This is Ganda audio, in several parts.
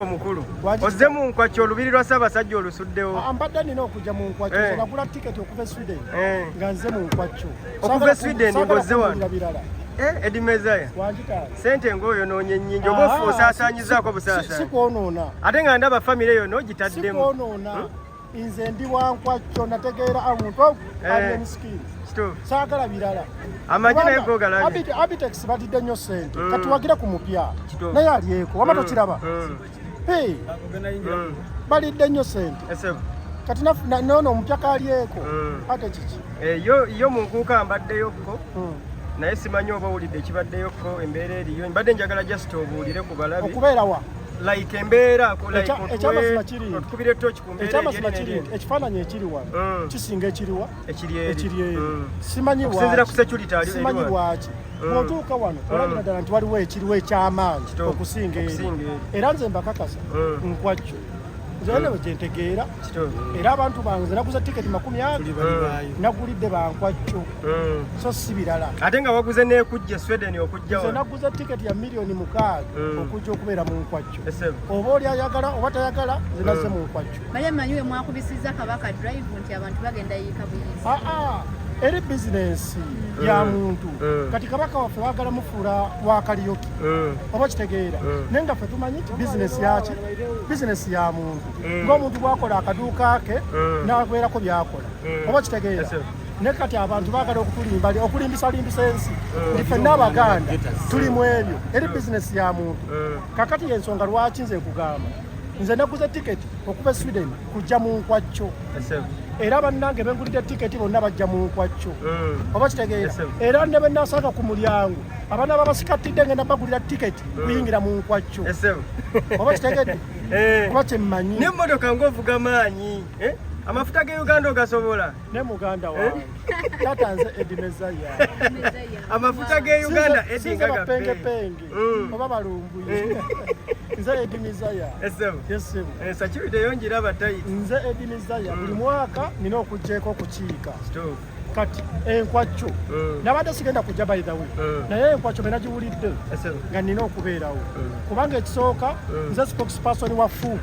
Omukulu, ozze mu nkwakyo, olubiri lwa Ssaabasajja olusuddewo. Ah, mbadde nina okujja mu nkwakyo. Nagula tiketi okuva e Sweden nga nze mu nkwakyo. Okuva e Sweden ng'ozze wano? Birala. Eddie Mezaya, sente ng'oyonoonye nnyingi, oba ofu osaasaanyizaako busaasaanyi? Sikwonoona. Ate nga ndaba famire yonna ogitaddemu. Sikwonoona. Nze ndi wankwakyo, nategeera omuntu alien skin, saagala birala. Amagye naye gogalabye. Abitex batidde nnyo sente. Katuwagire ku mupya naye alyeko wama tokiraba. Balidde nnyo sente kati noono omupya kalyeko, ate kiki? Yo mu nkuuka mbaddeyokko, naye simanyi oba owulidde ekibaddeyokko, embeera eriyo. Mbadde njagala just obuulire ku balabi. Okubeera wa? Like embeera. Ekyamazima kiri otukubira etoki ku mbeera. Ekyamazima kiri nti ekifaananyi ekiri wano kisinga ekiriwa ekiri eri. Ekiri eri. Simanyi Okusinziira ku security ali simanyi lwaki bw'otuuka wano olabira ddala nti waliwo ekiriwo ekyamaanyi okusinga eri. Okusinga eri. Era nze mbakakasa, nkwajjo nze ene bwe gyentegeera era abantu bange, nze naguze tiketi 20 nagulidde bankwajjo, so si birala. Ate nga waguze n'ekujja e Sweden okujja Nze wano. naguze tiketi ya miliyoni 6 okujja okubeera mu nkwajjo. Esebo. Oba oli ayagala oba tayagala, nze nazze mu nkwajjo. Bale manyi we mwakubisizza Kabaka drive nti abantu bagenda yiika buyizi. Aa, eri bizinensi ya muntu. Kati Kabaka waffe baagala mufuula wa karaoke, oba kitegeera? Naye nga ffe tumanyi nti bizinesi yaki, bizinesi ya muntu, ng'omuntu bwakola akaduuka ke n'abeerako byakola, oba kitegeera? Yes, sir. Naye kati abantu baagala okutulimba, okulimbisalimbisa ensi nti ffenna Abaganda tuli mu ebyo. Eri bizinesi ya muntu. Kakati yensonga lwaki nze nkugamba, nze naguze tiketi okuva e Sweden kujja mu nkwacco. Esebo. Era bannange bengulidde tiketi bonna bajja mu nkwacco, oba kitegeera? Yes, sir. Era ne benasanga ku mulyango abaana babasikatidde, ngenda bagulira tiketi kuyingira mu nkwacco, Esebo. oba kitegedde? Kuba kyemmanyi. N'emmotoka ng'ovuga maanyi, eh? Amafuta ge Uganda ogasobola? Ne muganda wange, taata, nze Eddie Mezaya. Amafuta ge Uganda, Eddie, Sinze nga gabbe. bapengepenge oba balumbuye, nze Eddie Mezaya. Esebo. Yes, ssebo. Security yo ngiraba tight. Nze Eddie Mezaya, buli mwaka nina okugyeko okukiika. Kituufu. Kati enkwacco nabadde sigenda kujja, by the way, naye enkwacco bwe nagiwulidde Esebo. nga nina okubeerawo, kubanga ekisooka nze spokesperson wa FUP.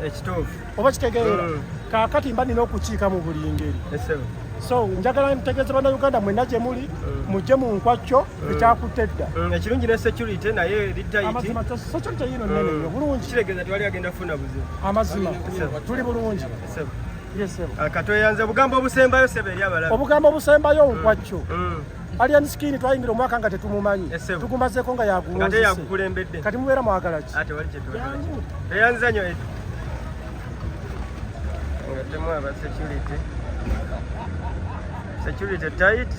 Ekituufu. Oba kitegeera? Kaakati mba nina okukiika mu buli ngeri. Esebo. So njagala ntegeeze Bannayuganda mwenna gye muli, mujje mu nkwacco ekyakutte edda. Ekirungi ne security naye eri tight. Amazima security yino nnene nnyo bulungi. Kitegeeza tewali agenda kufuna buzibu. Amazima tuli bulungi. Esebo. Yes, ssebo. Katoyanze, obugambo obusembayo, sebe, eri abalabi. Obugambo obusembayo, nkwacco. Alien Skin twayingira omwaka nga tetumumanyi, Esebo. tugumazeeko nga Nga te yaguwunzise. Yakukulembedde. Kati mubeera mwagala ki? Ate wali kyetwagala. Eyanza nnyo, Eddie. Nga temu aba security, security tight.